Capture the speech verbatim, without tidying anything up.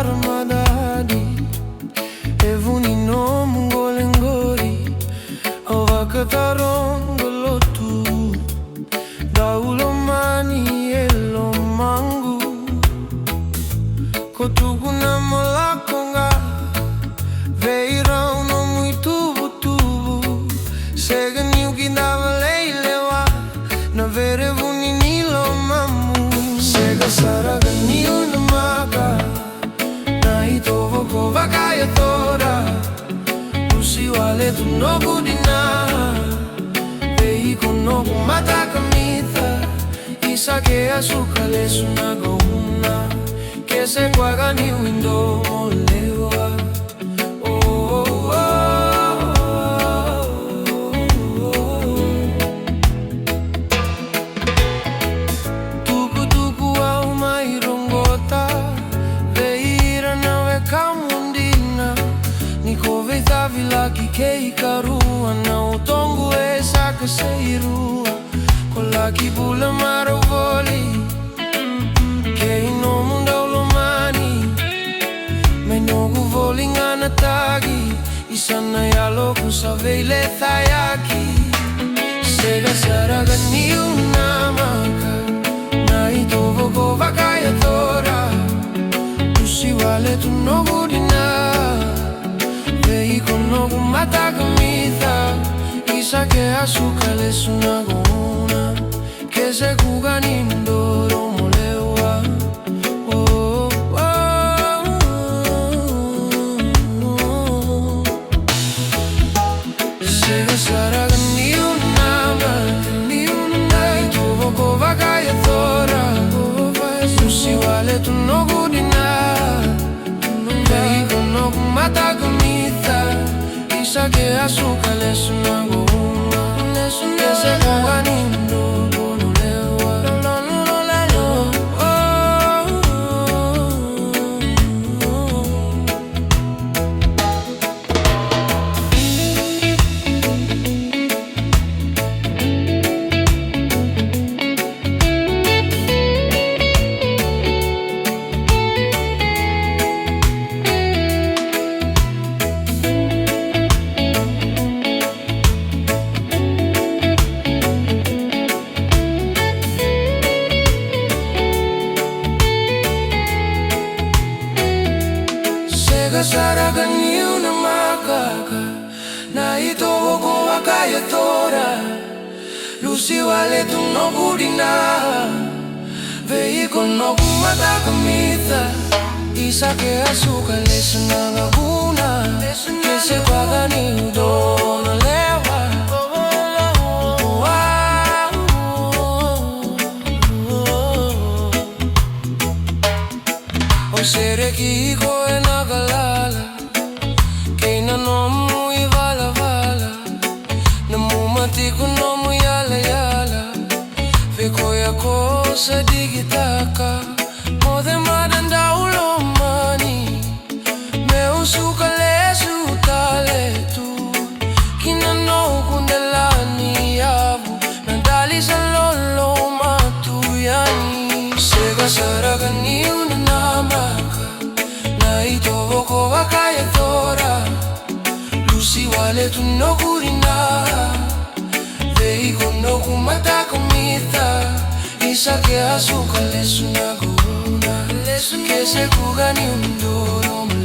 Ramadani, e vu ni nomu qoli qori, au vakataroga lotu. Dau lomani e lomaqu, ko tukuna mo lako ga vei rau nomu itubutubu. Sega niu kidava lei lewa na verevu ni lomamu. Sega sara ga niu namaka na itovo ko vakayatora. Lusi wale tu noqu dina, vei iko noqu matakamica. Isa ke a suka lesu na gauna, ke se kwa ga niu ido mo lewa. Oh, oh, oh, oh, oh. Tukutuku au mai roqota vei ira na wekamu dina, ni ko veicavilaki kei karua na utoqu e saka se rua. Ko laki bula marau voli kei nomu dau lomani, me noqu voli ga na tagi. Isa na yaloku sa veilecayaki. Sega sara ga niu namaka na itovo ko vakayatora. Lusi wale tu noqu dina, vei iko noqu matakamica. Isa ke a suka lesu na gauna, ke se ku ga ni doro mo lewa. Oh, oh, oh, oh. Sega sara ga niu namaka na itovo ko vakayatora. Lusi wale tu noqu dina, vei iko noqu matakamica. Isa ke a suka lesu na gauna, lesu ke se ku ga ni doro mo lewa. Sega sara ga niu namaka na itovo ko vakayatora. Lusi wale tu noqu dina, vei iko noqu matakamica. Isa ke a suka lesu na gauna, ke se ku ga ni doro mo lewa. Au sereki iko ena galala kei na nomu ivalavala, na muma tiko nomu yalayala. Vei koya ko sa digitaka, moce mada dau lomani. Meu suka lesu tale tu ki na noqu dela ni yavu, na dali sa loloma tu yani. Sega sara ga niu namaka na itovo ko vakayatora. Lusi wale tu noqu dina, vei iko noqu matakamica. Isa ke a suka lesu na gauna, lesu ke se ku ga ni doro mo